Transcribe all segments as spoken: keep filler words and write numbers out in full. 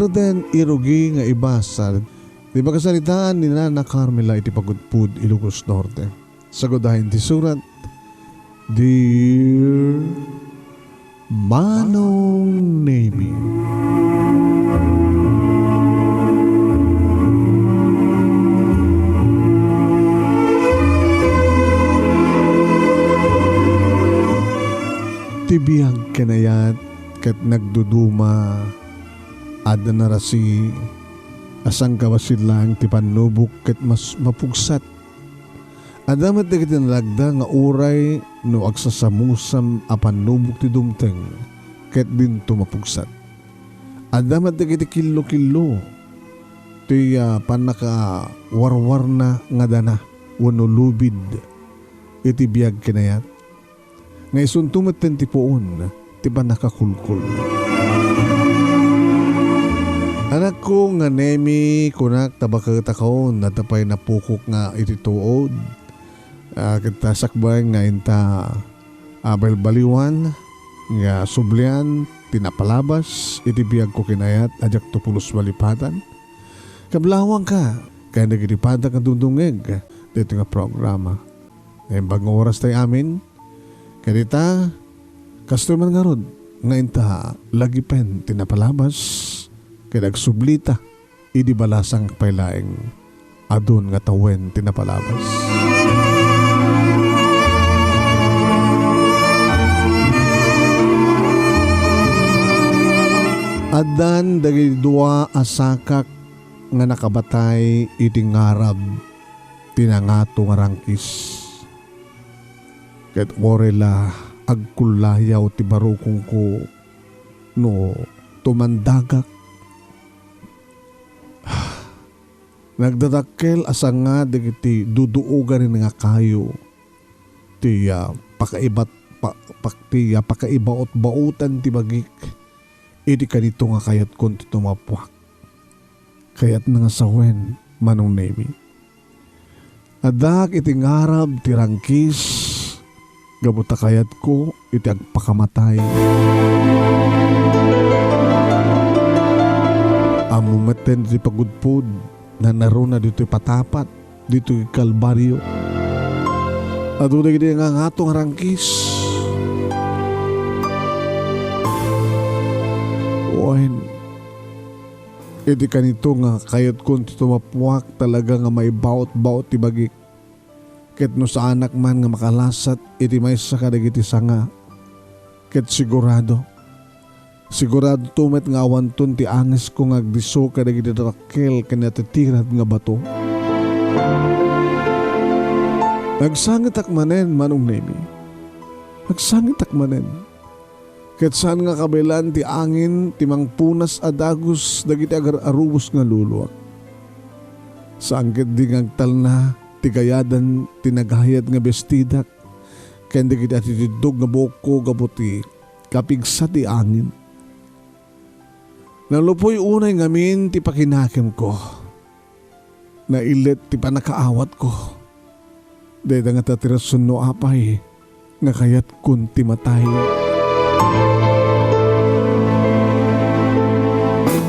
Ken irugi nga ibasar ti pakasaritaan ni Nana Carmela iti Pagudpud, Ilocos Norte. Sagudayen ti surat, Dear Manong Nemi. Ti biag ken ayat ket nagduduma, adda narasi a sangkabassit laeng ti pannubok ket mas mapugsat. Adda met dagiti nalagda nga uray no agsasamusam a pannubok ti dumteng ket dinto mapugsat. Adda met dagiti killo-killo ti, ah, pannakawarwarna nga dana wenno lubid iti biag ken ayat. Nga isunto metten ti puon ti pannakakulkol. Anakko nga Nemi, kunak ta baketakon, adda pay napukok nga iti tuod. Ah, ket ta sakbay nga inta, ah, balbaliwan nga sublian ti napalabas iti biagko ken ayat a diakto pulos malipatan. Kablawangka ken dagiti paddak nga dumdumngeg ditoy nga programa. Naimbag nga oras tay amin. Ket ita, kastoy man ngarud nga inta lagipen ti napalabas, ket agsublita idi balasang pay laeng adun nga tawen ti napalabas. Addan dagiti dua a sakak nga nakabatay iti ngarab ti nangato nga rangkis. Ket uray la agkullayaw ti barukongko no tumandagak. Nagdadakkel a sanga dagiti duduogan nga kayo ti, ah, pakaibat-, pa-, pak-, ti, ah, pakaibaot-baotan ti bagik idi kanito nga kayatkon ti tumappuak. Kayatna nga sawen, Manong Nemi. Addaak iti ngarab ti rangkis, gapu ta kayatko iti agpakamatay. Ammo metten ti pagudpod, nanaruna ditoy patapat, ditoy Kalbario. Adu dagiti nangangato nga rangkis. Wen, iti kanito nga kayatkon ti tumappuak, talaga nga maibaot-baot ti bagik. Ket no saanak man nga makalasat iti maysa kadagiti sanga, ket sigurado, sigurado met nga awanton ti angesko nga agdisso kadagiti dakkel ken natitirad nga bato. Agsangetak manen, Manong Nemi. Agsangetak manen. Ket saan nga kabaelan ti angin ti mangpunas a dagus dagiti agar-arubos nga luluak. Saan ketdi nga agtalna ti gayadan ti nagayat nga bestidak ken dagiti atitiddog nga buokko gapu ti kapigsa ti angin. Nalupoy unay ngamin ti pakinakemko. Naillet ti pannakaawatko. Dayta ngata ti rason no apay nga kayatkon ti matay.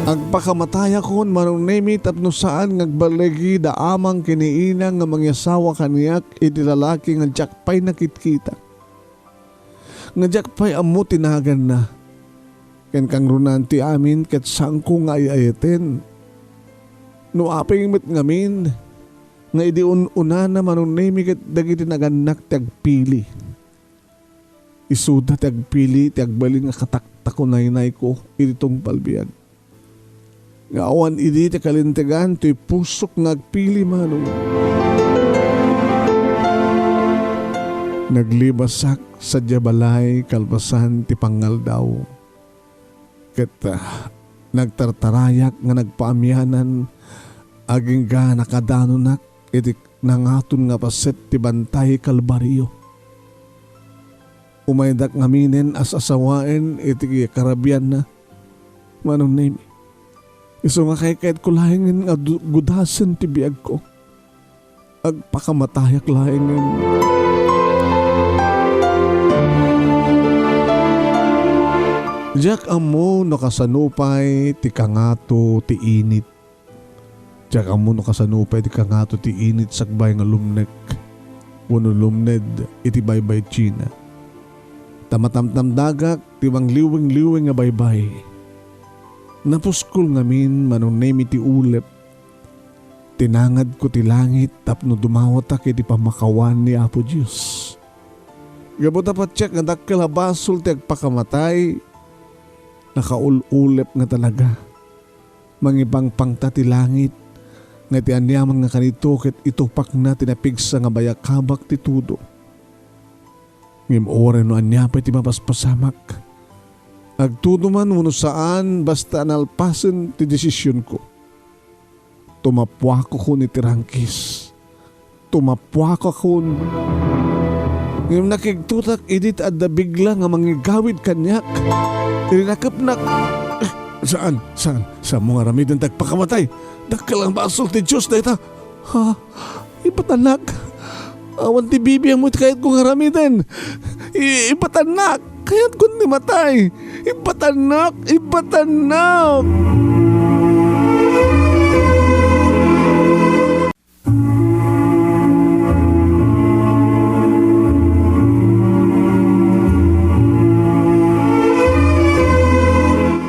Agpakamatayakon, Manong Nemi, tapno saan nga agbaligi da amang ken ni Ina nga mangiasawa kaniak iti lalaki nga diak pay nakitkita. Nga diak pay ammo ti naganna. Ken kangrunaan ti amin ket saanko nga ay-ayaten. No apay met ngamin nga idi un-unana, Manong Nemi, ket dagiti nagannak ti agpili. Isuda ti agpili ti agbalin nga kataktakunaynayko iti tungpal biag. Nga awan idi ti kalintegan toy pusok nga agpili, Manong. Naglibasak sadiay balay kalpasan ti pangaldaw. Ket, ah, nagtartarayak nga nagpaamianan agingga nakadanonak iti nangaton nga paset ti Bantay Kalbario. Umaydak ngaminen a sasawaen iti karabianna, Manong Nemi. Isu nga kaykayatko laengen nga du-, gudasen ti biagko. Agpakamatayak laengen. Diak ammo no kasano pay ti kangato ti init. Diak ammo no kasano pay ti kangato ti init sakbay nga lumnek wenno lumned iti baybay China. Ta matamtamdagak ti mangliwingliwing nga baybay. Napuskol ngamin, Manong Nemi, ti ulep. Tinangadko ti langit tapno dumawatak iti pammakawan ni Apo Dios. Gapu ta patiek nga dakkel a basol ti agpakamatay, nakaul-ulep nga talaga. Mangipangpangta ti langit, nga iti aniaman nga kanito ket itupakna ti napigsa nga bayakabak ti tudo. Ngem uray no ania pay ti mapaspasamak, agtudo man wenno saan, basta nalpasen ti desisionko. Tumappuakon iti rangkis. Tumappuakon. Ngem nakigtotak idi ta adda bigla nga mangigawid kaniak. Iti nakepnak, "Saan, saan, saanmo nga aramiden ti agpakamatay? Dakkel a basol ti Dios dayta." "Ha? Ipatannak? Awan ti bibiangmo ti kayatko nga aramiden. I-, ipatannak! Kayatkon ti matay! Ipatannak! Ipatannak!"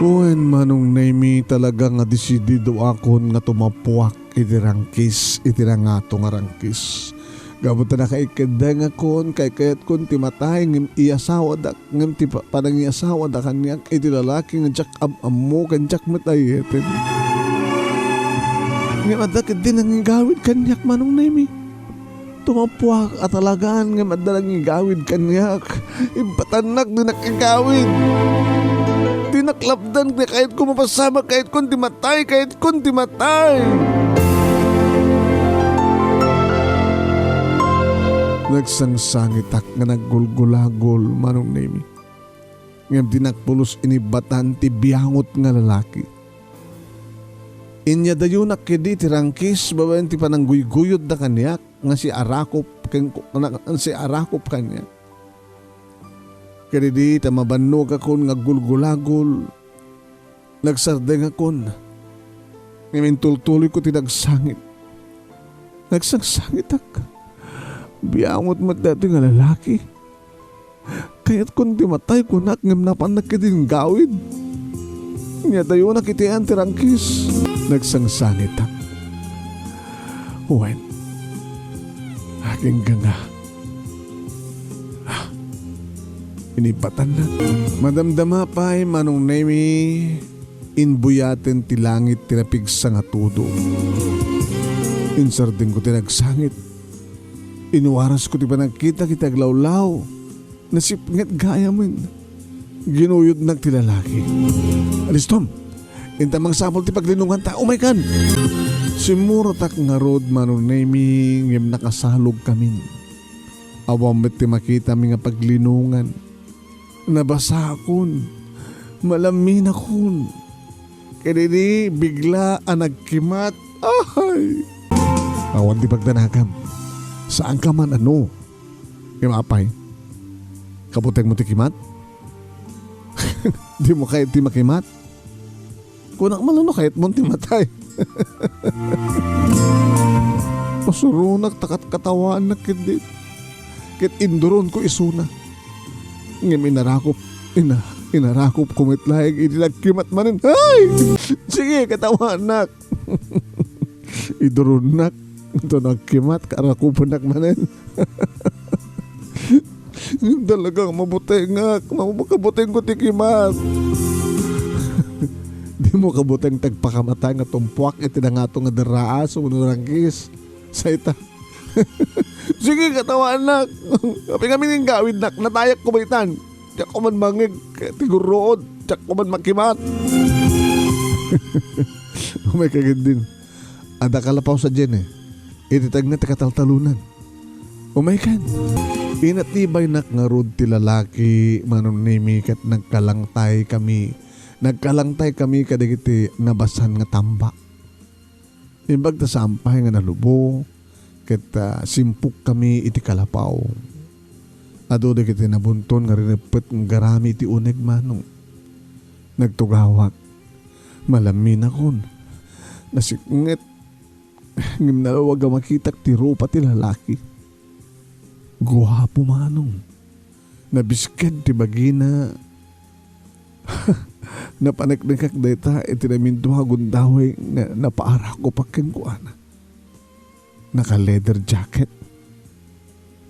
Wen, Manong Nemi, talaga nga desidido akon nga tumappuak iti rangkis, iti nangato nga rangkis. Gapu ta nakaikeddengakon, kaykayatkon ti matay, ngem iyasawadak, ngem ti pa-, panangiyasawadak kaniak iti lalaki nga diak am-ammo ken diak met ayeten. Ngem adda ketdi nangigawid kaniak, Manong Nemi. Tumappuak a talagaan ngem adda nangigawid kaniak. Ipatannak, dinak igawid. Dinak lapdan, kayatko mapasamak, kayatkon ti matay, kayatkon ti matay. Nagsangsangitak nga naggulgulagol, Manong Nemi. Ngem dinak pulos inibatan ti biangot nga lalaki. Inyadayonak ketdi ti rangkis babaen ti panangguyguyodda kaniak nga siarakop ken, nga siarakop kaniak. Ket idi ta mabannogakon nga aggulgulagol, nagsardengakon, ngem intultuloyko ti nagsangit. Nagsangsangitak. Biangot met daytoy nga lalaki. Kayatkon ti matay, kunak, ngem napannak ketdin gawid. Inyadayonak iti ayan ti rangkis. Nagsangsangitak. Wen, agingga nga. Ah, inipatannak. Madamdama pay, Manong Nemi, inbuyaten ti langit ti napigsa nga tudo. Insardengko ti nagsangit. Inwarasko ti panagkitak iti aglawlaw. Nasipnget gayamen. Ginuyodnak ti lalaki. "Alistom! Inta mangsapul ti paglinonganta. Umaykan!" Simmuratak ngarud, Manong Nemi, ngem nakasalogkamin. Awan met ti makitami nga paglinongan. Nabasakon. Malaminakon. Ket idi bigla a nagkimat, ay! Awan ti pagdanagam. Saanka man, ano? Ngem apay, kabutengmo ti kimat? Dimo kayat ti makimat? Kunak man, no kayatmon ti matay. Pasuronak ta katkatawaannak ketdi. Ket induronko isuna. Ngem inarakop, ina-, inarakopko met laeng idi nagkimat manen. Ay! Sige, katawaannak. Iduronnak. Ito nagkimat, karakupennak manen. Talagang mabutengak. Mabukabutengko ti kimat. Dimo kabuteng ti agpakamatay nga tumpuak iti nangato nga derraas wenno rangkis. Sayta. Sige, katawaannak. Apay ngamin ti gawidnak? Natayakko baytan. Diakko man mangngeg ti gurruod. Diakko man makimat. Umayka ketdin. Adda kalapaw sadiay. Iti tagna ti kataltalonan. Umaykan. Inatibaynak ngarud ti lalaki, Manong Nemi, ket nagkalangtaykami. Nagkalangtaykami kadagiti nabasan nga tambak. Imbag ta saan pay nga nalubo, ket, ah, simpukkami iti kalapaw. Adu dagiti nabunton nga rineppet nga garami iti uneg, Manong. Nagtugawak. Malamminakon. Nasiknget. Ngem nalawag a makitak ti rupa ti lalaki. Guapo, Manong. Nabisked ti bagina. Napaneknekak dayta iti namindua a gundaway nga napaarakupak kenkuana. Naka-leather jacket.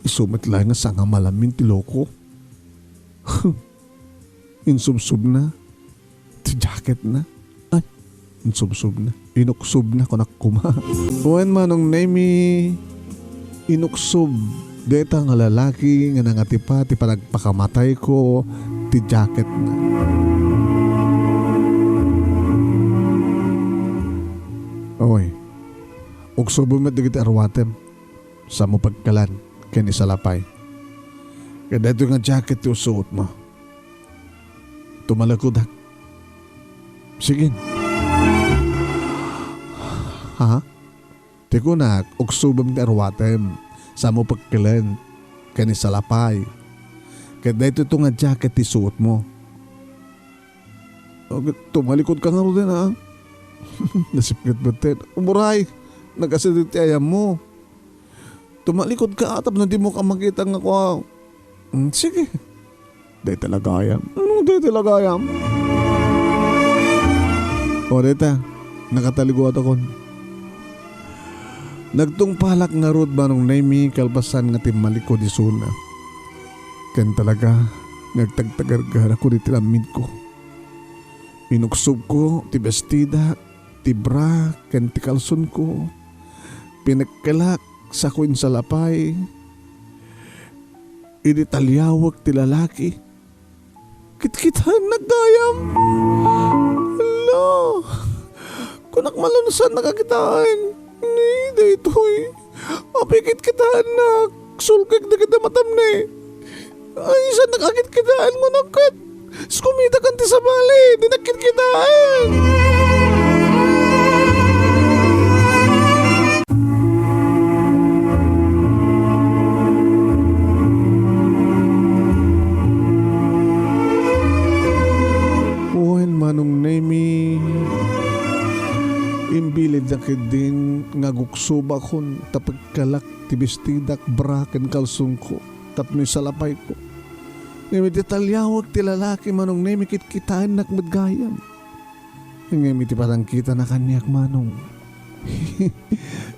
Isu met laeng nga sanga malammin ti loko. Insubsubna ti jacketna. Ay, insubsubna. Inuksubna, kunak koma. Wen, Manong Nemi, inuksub dayta nga lalaki nga nangatipa ti panagpakamatayko ti jacketna. Oy, uksubem met dagiti arwatem. Samo pagkalan ken isalapay. Ket daytoy nga jacket ti usuotmo. Tumalikudak. Sige. Ha? Ti kunak, uksubem ti arwatem. Samo pagkalan ken isalapay. Ket daytoy to nga jacket ti suotmo. Okay, tumalikod ka ngaruden, ha? Nasipnget met ten. Umuray, nagasideg ti ayammo. Tumalikod ka tapno dimo ka makita nga kua. Mm, sige. Dayta la gayam. Ano dayta la gayam? O, dayta. Nakataliguatakon. Nagtungpalak ngarud, Manong Nemi, kalpasan nga timmalikod isuna. Ken talaga, nagtagtagargarakon iti lammidko. Inuksobko ti bestidak, ti bra, ken ti kalsonko. Pinekkelak, sako insalapay. Idi taliawek ti lalaki, kitkitaennak gayam. Hala, kunak malunasannak a kitaen. Ni, daytoy. Apay kitkitaennak. Sulkek dagiti matam ni. Ay, saan nakakitkitaen mo nagkat? Skumita kan ti sabali, di nagkitkitaen. Wen, Manong Nemi, imbilidda ketdin nga guksobakon ta pekkelak ti bestidak, bra ken kalsonko tapno isalapayko. Ngem iti taliawek ti lalaki, Manong Nemi, kitkitaennak met gayam. Ngem iti panangkitana kaniak, Manong,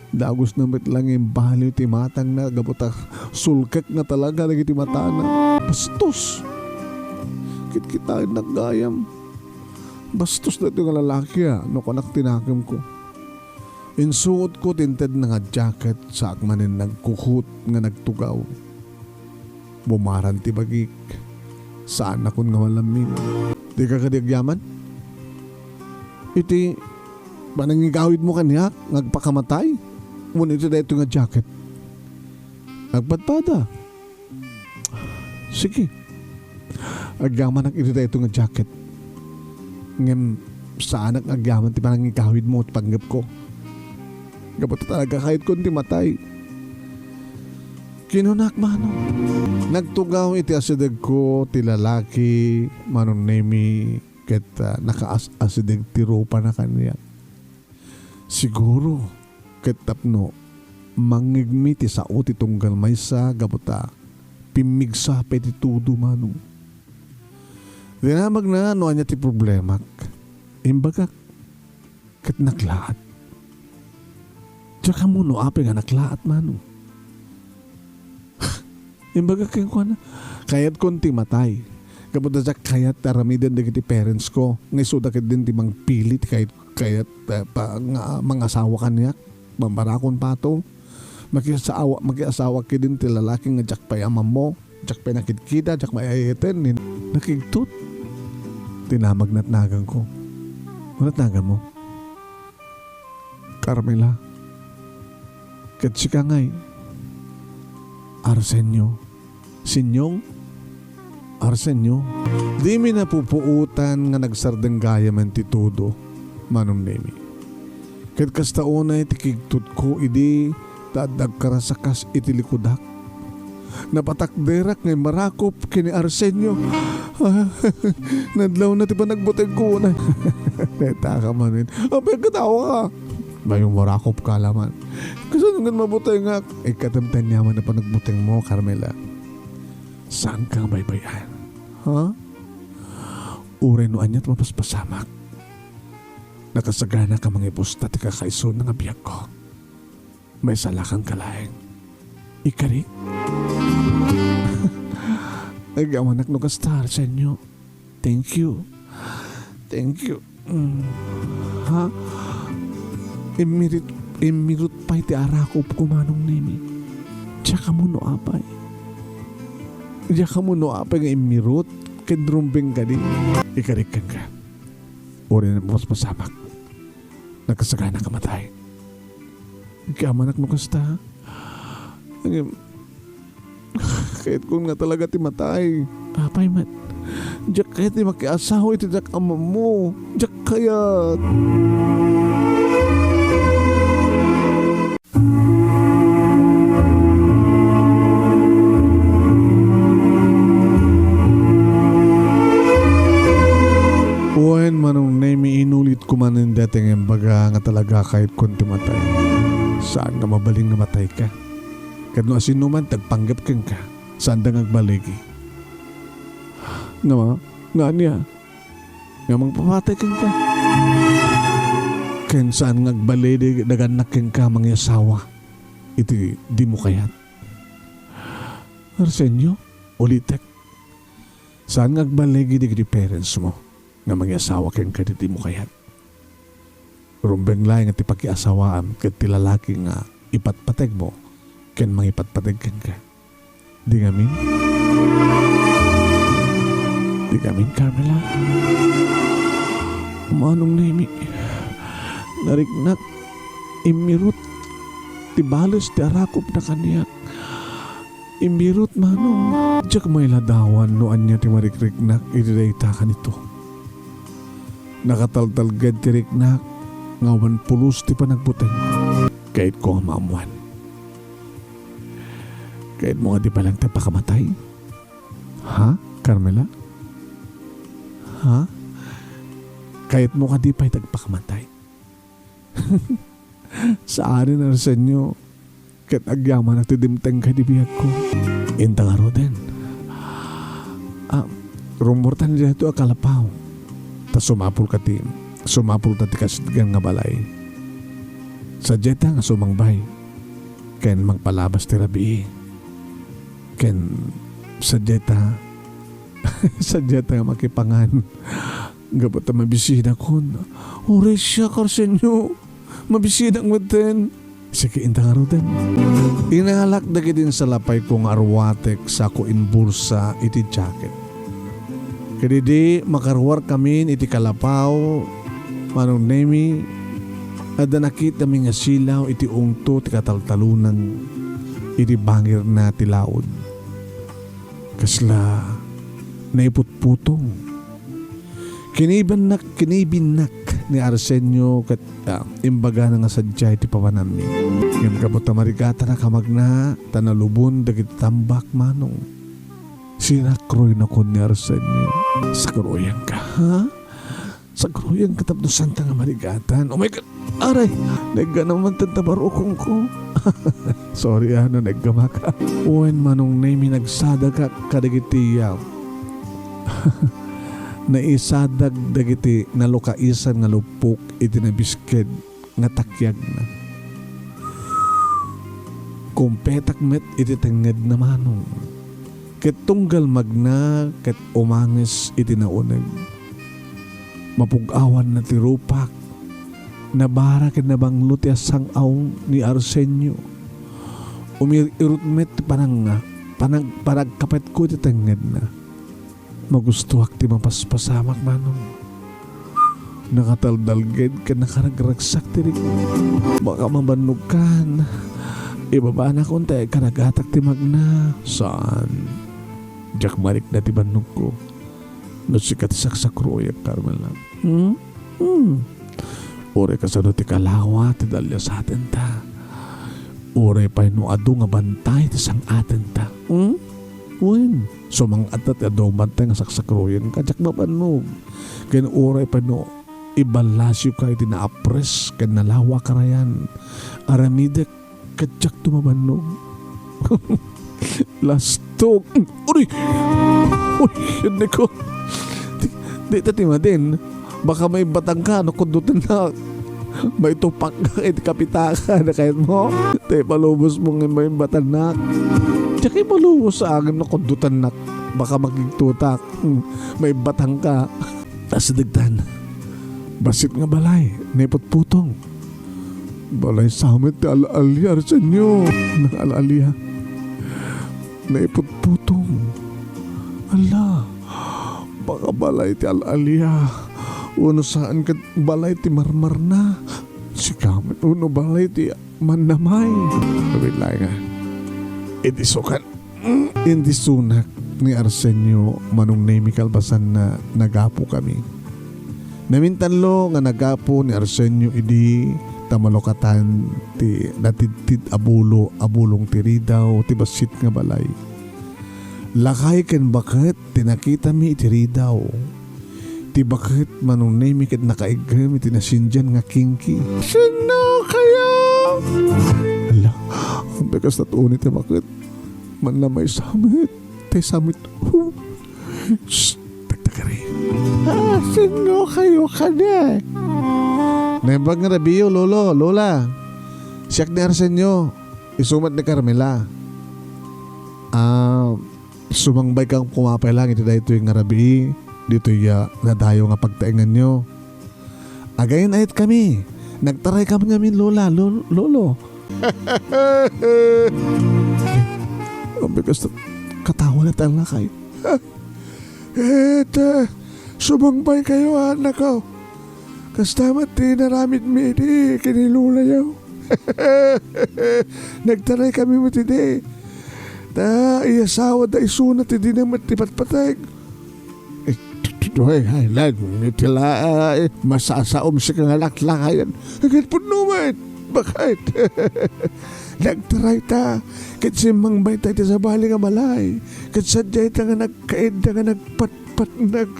dagusna met la nga imbaliw ti matangna gapu ta sulkek nga talaga dagiti matana. Bastos! Kitkitaennak gayam. Bastos daytoy nga lalaki, a, no kunak ti nakemko. Insuotko ti intedna nga jacket, saak manen nagkuhot nga nagtugaw. Bumaran ti bagik. Saannakon nga malammin. Dika kadi agyaman? Iti panangigawidmo kaniak nga agpakamatay? Wenno iti daytoy nga jacket? Agpadpada. Sige. Agyamanak iti daytoy nga jacket. Ngem saanak nga agyaman ti panangigawidmo ti panggepko. Gapu ta talaga kayatkon ti matay. Kinunak, Manong. Nagtugaw iti asidegko ti lalaki, Manong Nemi, ket, ah, nakaas-asideg ti rupana kaniak. Siguro, ket tapno mangngegmi ti sao ti tunggal maysa gapu ta pimmigsa pay ti todo, Manong. Dinamagna no ania ti problemak. Imbagak, ket naklaat. Diak ammo no apay nga naklaat, Manong. Imbagak kenkuana, kayatkon ti matay. Gapu ta diak kayat ti aramiden dagiti parents ko, nga isuda ketdin ti mangpili ti kayat, kayat, eh, pa, nga mangasawa kaniak. Bambarakon pato. Makiasawa, makiasawa ketdin ti lalaki nga diak pay amammo, diak pay nakitkita, diak pay ay-ayaten, ni nakigtot. Dinamag natnaganko. Ano natnaganmo? Carmela. Ket sika ngay, Arsenio. Sinyong? Arsenio? Dimi napupuotan nga nagsardeng gayamen ti todo, Manong Nemi. Ket kasta unay ti kigtotko idi ta adda agkarasakas iti likudak. Napatakderak nga immarakop ken ni Arsenio. Nadlawna ti panagbutengko. Dayta ka manen. Apay, agkatawa ka. Mayong marakop ka laman. Kasano nga mabutengak? Ikkatem ti aniaman a panagbutengmo, Carmela. Saanka nga baybay-an? Ha? Uray no aniat mapaspasamak. Nakasagana ka mangibusta ti kakaisuna nga biagko. Maisalakanka laeng. Ikarik? Agyamanak no kasta, Arsenio. Thank you. Thank you. Mm. Ha? Immirut, immirut pay ti arakopko, Manong Nemi. Diak ammo no apay. Diak ammo no apay nga immirut ken rumbeng kadi. Ikarik kenka. Uray no mapaspasamak. Nakasagana ka matay. Agyamanak no kasta. Ngem, kayatkon nga talaga ti matay. Apay met, diak kayat ti makiasawa iti diak ammoammo. Diak kayat. Wen, Manong Nemi, inulitko manen dayta nga imbaga nga talaga kayatkon ti matay. Saan nga mabalin nga matayka? Ket no asinoman ti agpanggep kenka, saanda nga agbaligi. Nga, nga ania? Nga mangpapatay kenka? Ken saan nga agbaligi dagannak kenka mangiasawa iti dimo kayat? Arsenio, ulitek, saan nga agbaligi dagiti parents mo nga mangiasawa kenka iti dimo kayat. Rumbeng laeng ti pakiasawaam ket ti lalaki nga ipatpategmo ken mangipatpateg kenka. Di ngamin? Di ngamin, Carmela? Manong Nemi, nariknak, immirut ti bales ti arakopna kaniak. Immirut, Manong. Diak mailadawan no ania ti marikriknak iti dayta kanito. Nakataltalged ti riknak nga awan pulos ti panagbuteng. Kayatko nga maammuan. Kayatmo nga di pay laeng ti agpakamatay? Ha, Carmela? Ha? Kayatmo nga di pay ti agpakamatay? Saanen, Arsenio, ket agyamanak ti dimtengka iti biagko. Inta ngaruden, ah, rummuarta daytoy a kalapaw. Ta sumapulka ti, sumapulta ti kasidgan nga balay. Sadiayta nga sumangbay ken mangpalabas ti rabii. Ken sadiayta, sadiayta nga makipangan. Gapu ta mabisinakon. Uray siak, Arsenio. Mabisinak metten. Sige, inta ngaruden. Inalak dagiti insalapayko nga aruatek sako inbursa iti jacket. Ket idi makaruarkamin iti kalapaw, Manong Nemi, adda nakitami nga silaw iti ungto ti kataltalonan iti bangirna ti laud. Kasla naiputputong. Kinibannak, kinibinnak ni Arsenio ket, ah, imbagana nga sadiay ti papanammi. Ngem gapu ta marigatanak a magna, ta nalubon dagiti tambak, Manong. Sinakroynakon ni Arsenio. Sakroyanka, ha? Sakroyanka tapno saanta nga marigatan. Oh my God! Aray! Naigga naman ti tabarukongko. Sorry, ah, no naiggamak. Wen, Manong Nemi, nagsadagak kadagiti, ah, naisadag dagiti nalukaisan nga luppok iti nabisked nga takiagna. Kumpetak met iti tengngedna, Manong. Ket tunggal magna ket umanges iti nauneg. Mapug-awanna ti rupak. Nabara ken nabanglo ti asang-aw ni Arsenio. Umir-irut met ti panang-, panag-, panagkapetko iti tengngedna. Magustoak ti mapaspasamak, Manong. Nakataldalged ken nakaragragsak ti rik-, baka mabannogkan. Ibabanakon ta ikaragatak ti magna. Saan? Diak marikna ti bannogko. No sika ti saksakroyak, Carmela. Hmm? Hmm. Uray kasano ti kalawa ti daliasatenta. Uray pay no adu nga bantay ti sang-atenta. Hmm? Wen, sumang-at ti adu nga bantay nga saksakruyenka, diak mabannog. Ken uray pay no iballasiwka iti naapres ken nalawa a karayan, aramidek ket diakto mabannog. Lastok. Uy! Uy, yun ko. Di, di ta timadin. Baka maibatangka no kundutennak. Maitupakka iti kapitaka na kayatmo. Tay palubos mo nga maibatannak. Diak ipalubos sa angin no kundutennak. Baka makigtutak. Hmm, maibatangka. Asidegtan. Bassit nga balay, naiputputong. Balay sa met ti al-alia, Arsenio. Nang al-alia. Naiputputong. Ala, baka balay ti al-alia. Uno saan ket balay ti marmarna. Sika met uno balay ti mannamay. Sabi laeng nga. Iti sukat. Indi sunak ni Arsenio, Manong Nemi, kalpasanna, nagapokami. Namintanlo nga nagapo ni Arsenio idi ta malukatan ti natidtid a bulo a bulong ti ridaw ti bassit nga balay. Lakay ken baket ti nakitami iti ridaw. Ti baket, Manong Nemi, ket nakaiggem iti nasindian nga kingki. Sinno kayo? Ala, ampi kasta ti uni ti baket. Mannamay sa met. Tay sa met. Hu. Shh, tagtagari. Ah, sinno kayo kadi? Naimbag nga rabiiyo, Lolo, Lola. Siak ni Arsenio. Isu met ni Carmela. Ah, sumangbayka nga kumapay lang iti daytoy nga rabii, ditoy, ah, nadayo nga pagtaenganyo. Agayan-ayatkami. Nagtaraykami ngamin, Lola, Lol-, Lolo. Ampi kasta, katawa na tayo lakay. Et, ah, sumangbaykayo, anakko. Kasta met ti inaramidmi idi ken ni Lolayo. Nagtaraykami met idi. Ta, iyasawa da isuna ti dina met ti patpateg. Eh, tu-, tu-, tu-, ay, ay, lan, iti la, eh, masasaom sika nga laklakayan. Agad pudno met. Bakit? Nagtarayta, ket simmangbayta iti sabali nga balay. Ket sadiayta nga nagkaedda nga nagpatpatnag.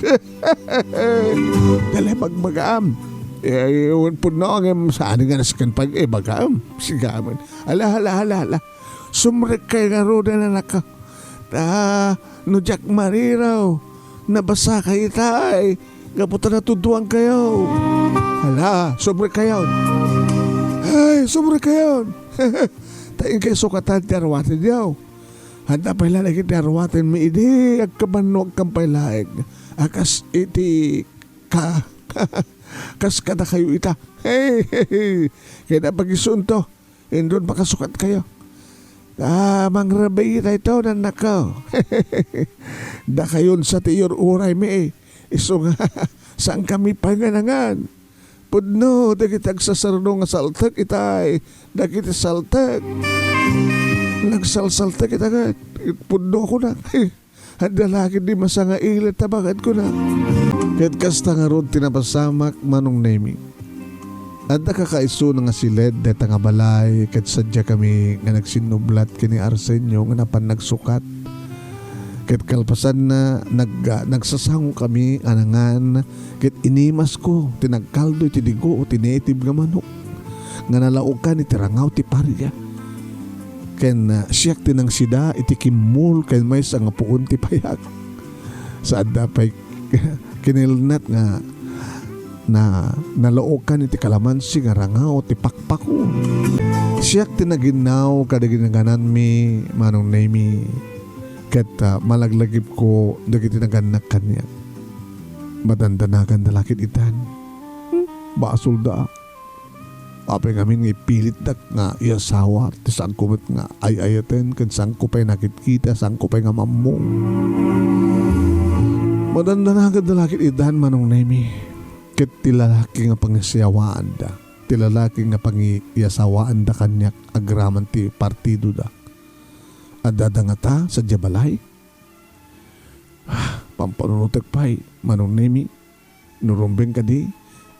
Dala pagbagaam. Eh, wen pudno, ngem saan nga nasken pag-ibagaam. Sigamen. Ala, ala, ala, ala. Sumrek kay ngaruden, anak. Ta, no diak mariraw, nabasa kay itay, gapu ta natuduan kayo. Hala, sobre kayon. Ay, sobre kayon. Ta inkay sukatan ti arwaten yaw. Handa pay la lagi ti arwaten mi idi agkabanno agkampay laeng. Akas iti ka, kas kada kayo ita. Hey, hey, hey. Kaya napagisunto. Indon makasukat kayo. Ah, mangrabii tayo to, nanakko. Dakayon sa ti iyur-uray mi, eh. Isu nga, saan kami panganangan? Pudno, dagiti agsasarno nga saltek itay, dagiti saltek. Nagsalsaltek ita ket, pudno ko na. Adda la ketdi masangailet a bakad kuna. Ket kasta ngarud ti napasamak, Manong Nemi. Adda kakaisuna nga siled dayta nga balay ket sadiakami nga nagsinnublat ken ni Arsenio nga napan nagsukat. Ket kalpasanna, nag-, nagsasangokami a nangan ket inimasko ti nagkaldo iti digo ti native nga manok nga nalaokan iti rangaw ti paria. Ken, ah, siak ti nangsida iti kimmol ken maysa nga puon ti payak. Sa adda pay kinilnat nga na, nalaokan iti kalamansi nga rangaw ti pakpako. Siak ti naginnaw kadagiti nagananmi, Manong Nemi, ket, ah, malaglagipko dagiti nagannak kaniak. Madandanaganda la ket itan. Hmm, basolda. Apay ngamin nga ipilitdak nga iyasawa ti saanko met nga ay-ayaten ken saanko pay nakitkita, saanko pay nga mammong. Madandanaganda la ket itan, Manong Nemi, ket ti lalaki nga pangisayawaanda, ti lalaki nga pangiyasawaanda kaniak agraman ti partidoda. Addada ngata sadiay balay? Ah, pampanunotek pay, Manong Nemi, no rumbeng kadi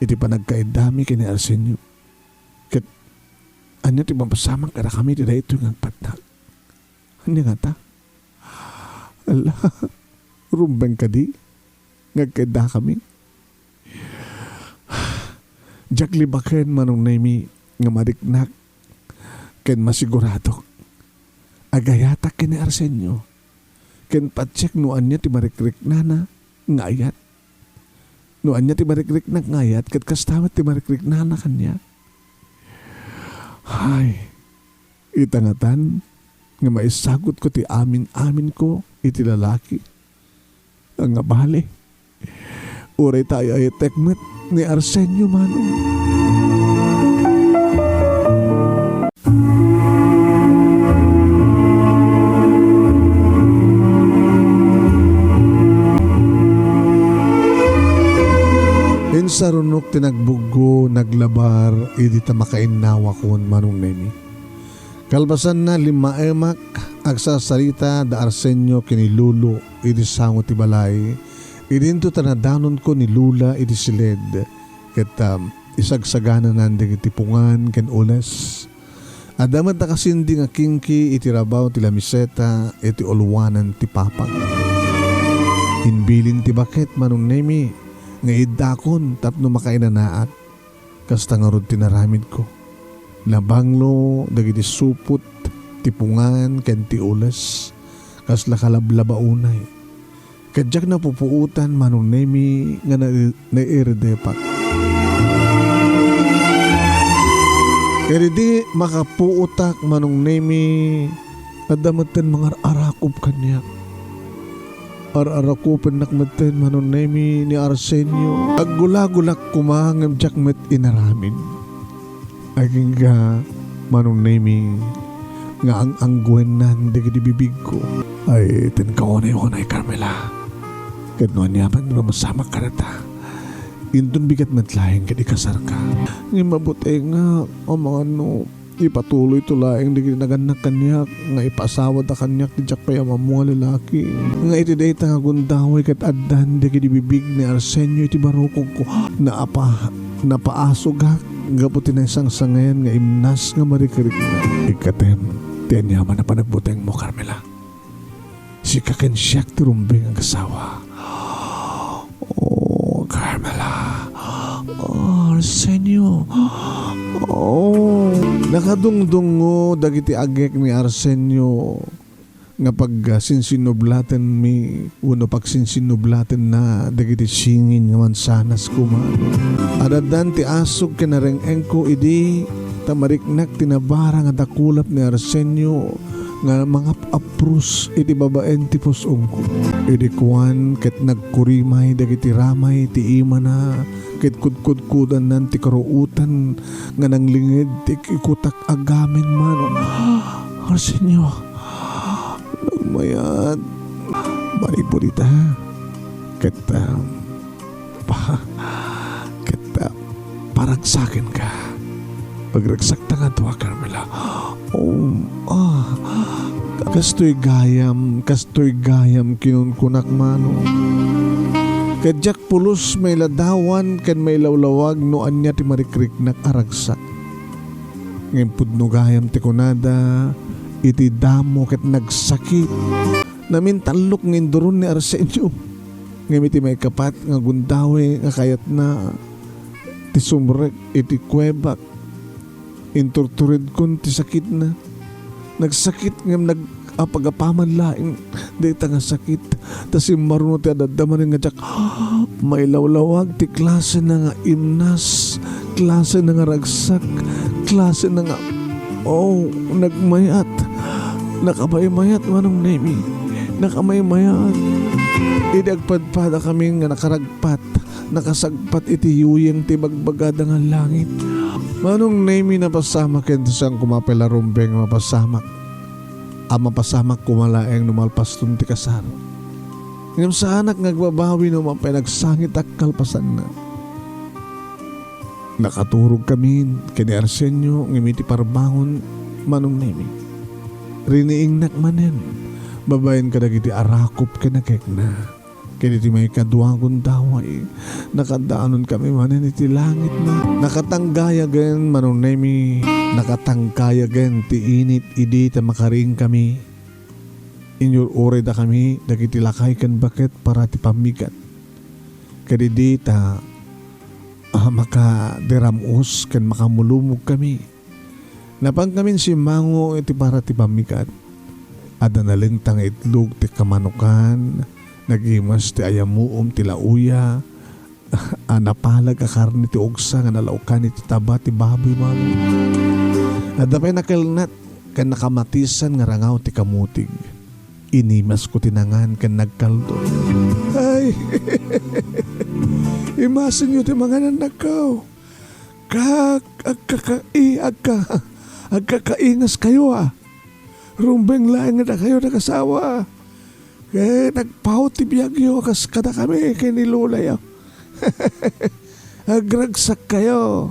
iti panagkaiddami ken ni Arsenio. Ket Ania ti mapasamak kadakami ti daytoy nga agpatnag? Ania ngata? Ala, rumbeng kadi nga agkaydakami? Diak libaken, Manong Nemi, nga mariknak ken masiguradok. Agayatak ken ni Arsenio, ken patiek no ania ti marikriknana nga ayat. No ania ti marikriknak nga ayat, ket kasta met ti marikriknana kaniak. Ay, ita ngatan nga maisagutko ti amin-aminko iti lalaki. Nga bale, uray ta ay-ayatek met ni Arsenio, Manong. Insarunok ti nagbuggo, naglabar, idi ta makainnawakon, Manong Nemi. Kalpasanna, limmaemak, agsasarita da Arsenio ken ni Lolo iti sango ti balay. Idinto ta nadanonko ni Lola iti siled, ket, um, isagsagananan dagiti pungan ken ules. Adda met nakasindi nga kingki iti rabaw ti lamiseta iti ulwanan ti papag. Imbilin ti baket, Manong Nemi, nga iddakon tapno makainanaak. Kasta ngarud ti naramidko. Nabanglo dagiti supot ti pungan ken ti ules, kasla kalablaba unay. Ket diak napupuotan, Manong Nemi, nga na-, nairedepak. Ket idi makapuotak, Manong Nemi, adda metten mangar-arakop kaniak. Ar-arakopennak metten, Manong Nemi, ni Arsenio. Aggulagulak koma ngem diak met inaramid. Agingga, Manong Nemi, nga ang-angguennan dagiti bibigko. Ay, ten kaunay-unay, Carmela. Ket no ania man ti mapasamak kadata, inton bigat met laeng ket ikasarka. Ngem mabutengak, amangano, ipatuloyto laeng dagiti nagannak kaniak nga ipaasawada kaniak ti diak pay a ammo a lalaki. Nga iti dayta nga gundaway ket addan dagiti bibig ni Arsenio iti barukogko. Naapa-, napaasugak gapu ti naisangsangayan nga imnas nga marikriknak. Ikkatem ti aniaman a panagbutengmo, Carmela. Sika ken siak ti rumbeng nga agasawa. Oh, Carmela. Oh, Arsenio. Oh. Nakadungdungngo dagiti agek ni Arsenio nga pagsinsinnublatenmi wenno pagsinsinnublatenna dagiti singin nga mansanas koma. Adaddan ti asuk ken nareng-engko idi ta mariknak ti nabara nga dakulap ni Arsenio nga mangap-aprus iti babaen ti pus-ongko. Idi kuan ket nagkurimay dagiti ramay ti imana ket kudkudkudannan ti karuotan nga nanglinged ti ikikutak a gamin, Manong. Arsenio, nagmayat. Manipud ita, ket, ah, Pa-, ket, ah, paragsakenka. Pagragsakta nga dua, Carmela. Oh, ah, kastoy gayam, kastoy gayam kinunkunak, Manong. Ket diak pulos mailadawan ken mailawlawag no ania ti marikriknak a ragsak. Ngem pudno gayam ti kunada iti damo ket nagsakit. Namintallok nga induron ni Arsenio. Ngem iti maikapat nga gundaway nga kayatna ti sumrek iti kuebak, inturturedkon ti sakitna. Nagsakit ngem nag-apagapaman laeng dayta nga sakit. Ta simmaruno ti adadda manen nga diak mailawlawag ti klasena nga imnas, klasena nga ragsak, klasena nga, oh, nagmayat. Nakamaymayat, Manong Nemi. Nakamaymayat. Idi agpadpadakami nga nakaragpat, nakasagpat iti yuyeng ti bagbagada nga langit. Manong Nemi, napasamak ken ti saan koma pay la rumbeng nga mapasamak. A mapasamak koma laeng no malpaston ti kasar. Ngem saanak nga agbabawi no mapan nagsangitak kalpasanna. Nakaturogkami ken ni Arsenio ngem iti parbangon, Manong Nemi, riniingnak manen babaen kadagiti arakop ken agekna. Ket iti maikadua a gundaway, nakaddaanon kami manen iti langitna. Nakatanggayagen, Manong Nemi, nakatanggayagen ti init idi ta makariing kami. Inyur-uray dakami dagiti lakay ken baket para ti pammigat. Ket idi ta, ah, makadiram-os ken makamulumog kami, napan kamin simmango iti para ti pammigat. Adda nalengta nga itlog ti kamanukan, nagimas ti ayamuom ti lauya, a napalag a karne ti ugsa nga nalaokan iti taba ti baboy, Mama. Adda pay nakelnet ken nakamatisan nga rangaw ti kamutig. Inimasko ti nangan ken nagkaldo. Ay! Imasenyo ti mangan, annakko. Ka-, agkaka-, i-, agka-, agkakaingaskayo, a. Rumbeng laeng nga dakayo nagasawa. Ket agpaut ti biagyo a kas kadakami ken ni Lolayo. Agragsakkayo.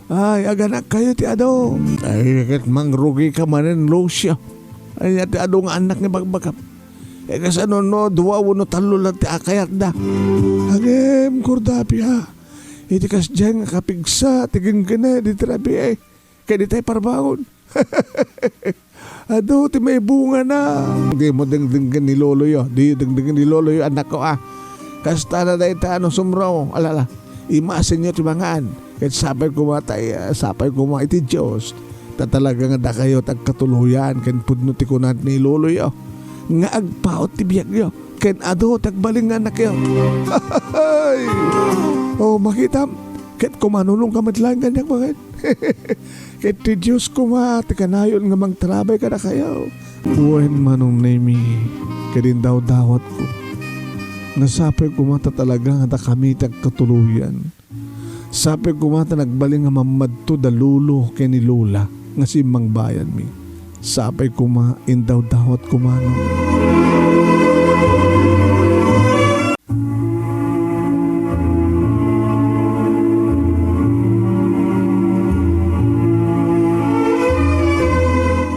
Ay, aganakkayo ti adu. Ay, ket mangrugika manen, Lucio. Ania ti adu nga annak nga ibagbagam? E, kasano no dua wenno tallo laeng ti akayatda? Ngem, Cordapia, iti kasdiay nga kapigsa ti genggened iti rabii, ket itay parbangon. Adu ti maibungana. Dimo dengdenggen ni Loloyo. Diyo dengdenggen ni Loloyo, annakko, a. Kasta na dayta, no, sumro. Alala, imasenyo ti mangan. Ket sapay koma ta, sapay koma iti Dios. Ta talaga nga dakayo ti agkatuloyan ken pudno ti kuna ni Loloyo nga agpaut ti biagyo ken adu ti agbalin nga annakyo. Ay! O, makitam, ket kumanunongka met laeng kaniak, baket. Ket ti Dios koma ti kanayon nga mangtarabay kadakayo. Wen, Manong Nemi, ket indawdawatko nga sapay koma ta talaga nga dakami ti agkatuloyan. Sapay koma ta nagbalin nga mammadto da Lolo ken ni Lola nga simmangbayanmi. Sapay koma, indawdawatko, Manong.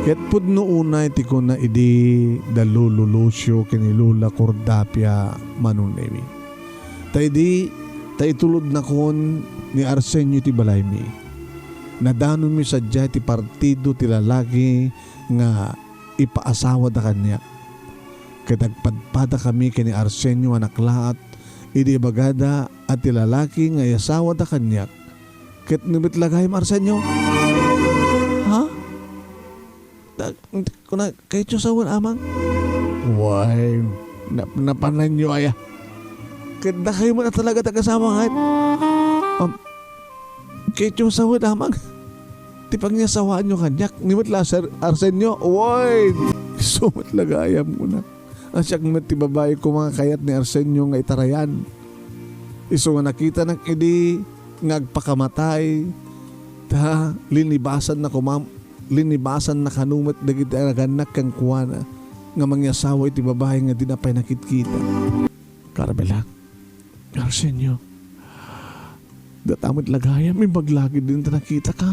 Ket pudno unay ti kuna idi da Lolo Lucio ken ni Lola Cordapia, Manong Nemi. Ta idi ta itulodnakon ni Arsenio ti balaymi, nadanonmi sadiay ti partido ti lalaki nga ipaasawada kaniak. Ket agpadpadakami ken ni Arsenio a naklaat idi ibagada a ti lalaki nga iasawada kaniak ket ni met la gayam, Arsenio. Ha? Ta-, kuna, kayatyo sawen, Amang? Wen, nap-, napananyo aya? Ket dakayo met a talaga ti agasawa, ket? Um, kayatyo sawen, Amang? Ti pangiasawaanyo kaniak, ni met la, Sir Arsenio? Wen! Isu met la gayam, kuna. A, siak met ti babai koma nga kayat ni Arsenio nga itarayan. Isu nga nakitanak idi nga agpakamatay, ta linibasanna koma, linibasanna kano met dagiti nagannak kenkuana nga mangiasawa iti babai nga dina pay nakitkita. Carmela, Arsenio, data met la gayam imbag lagi dinta nakitaka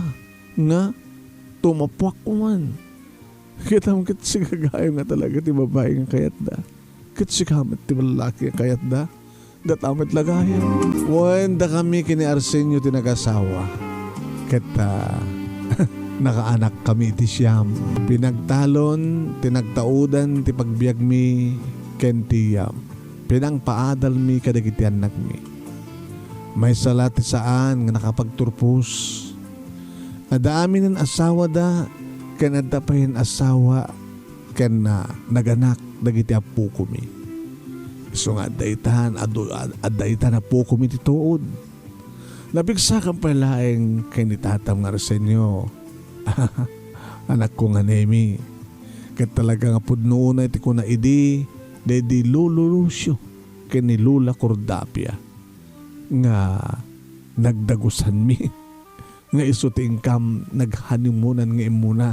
nga tumapuak koman. Ket am ket sika gayam nga talaga ti babai nga kayatda. Ket sika met ti lalaki nga kayatda. Data met la gayam. Wen, dakami ken ni Arsenio ti nagasawa. Ket, ah, nakaanakkami iti siam. Pinagtalon ti nagtaudan ti pagbiagmi ken ti iyam. Pinangpaadalmi kadagiti annakmi. Maysa la ti saan nga nakapagturpos. Adda aminen asawada ken adda payen asawa ken, ah, naganak dagiti appokomi. Isu nga adda itan, adu-, ad-, adda itan appokomi ti tuod. Napigsakan pay laeng ken ni tatam nga Arsenio. Anakko nga Nemi. Ket talaga nga pudno unay ti kuna idi, daydi Lolo Lucio ken ni Lola Cordapia nga nagdagusanmi nga isu ti inkam naghanimunan nga immuna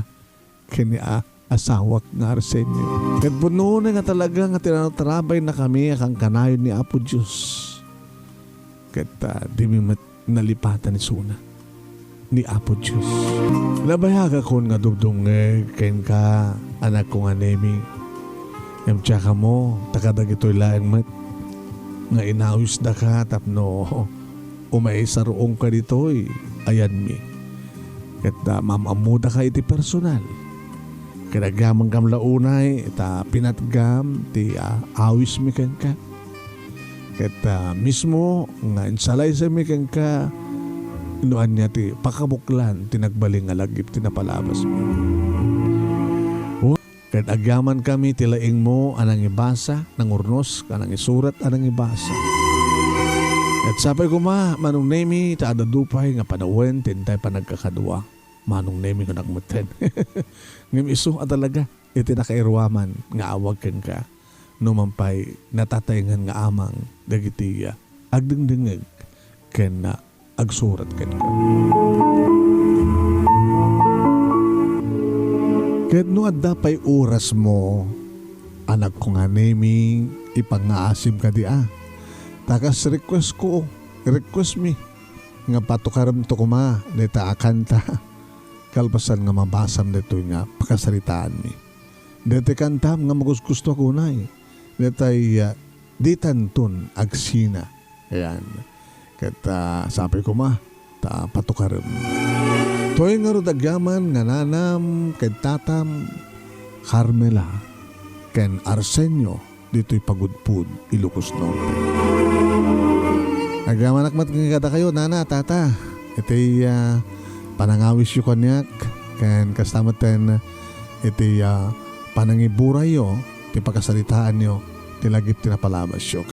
ken ni a-, asawak nga Arsenio. Ket pudno unay nga talaga nga tinatarabaynakami a kankanayon ni Apo Dios. Ket, ah, dimi met nalipatan isuna ni Apo Dios. Nabayagakon nga dumdumngeg kenka, anakko nga Nemi. Ngem diak ammo, ta kadagitoy laeng met nga inawisdaka tapno umaysaruongka ditoy ayanmi. Ket, ah, maam-ammodaka iti personal. Ket agyamankam la unay ta pinatgam ti, ah, awismi kenka. Ket, ah, mismo nga insalaysaymi kenka no ania ti pakabuklan ti nagbalin nga lagip ti napalabasmi. Ket agyamankami ti laingmo a nangibasa, nangurnos, ken nangisurat a nangibasa. Ket sapay koma, Manong Nemi, ta adda dupay nga panawen ti intay panagkakadua. Manong Nemi kunak metten. Ngem isu a talaga iti nakairuaman nga awag kenka. Numan pay natataengan nga amang dagiti, ah, agdengdengngeg ken, ah, agsurat kenka. Ket no adda pay orasmo, anakko nga Nemi, ipangngaasim kadi a. Ta kas request ko, request mi nga patukaremto koma dayta a kanta kalpasan nga mabasam daytoy nga pakasaritaanmi. Daytoy kantam nga magugustoak unay. Daytoy, ah, ditanton agsina. Ayan. Ket, ah, sapay koma, ta patukarem. Toy ngarud agyaman nga nanam ken tatam, Carmela ken Arsenio, ditoy Pagudpud, Ilocos Norte. Agyamanak met ken kadakayo, nana, tata, iti, ah, panangawisyo kaniak, ken kasta metten iti, ah, panangiburayyo, ti pakasaritaanyo, ti lagip ti napalabasyo.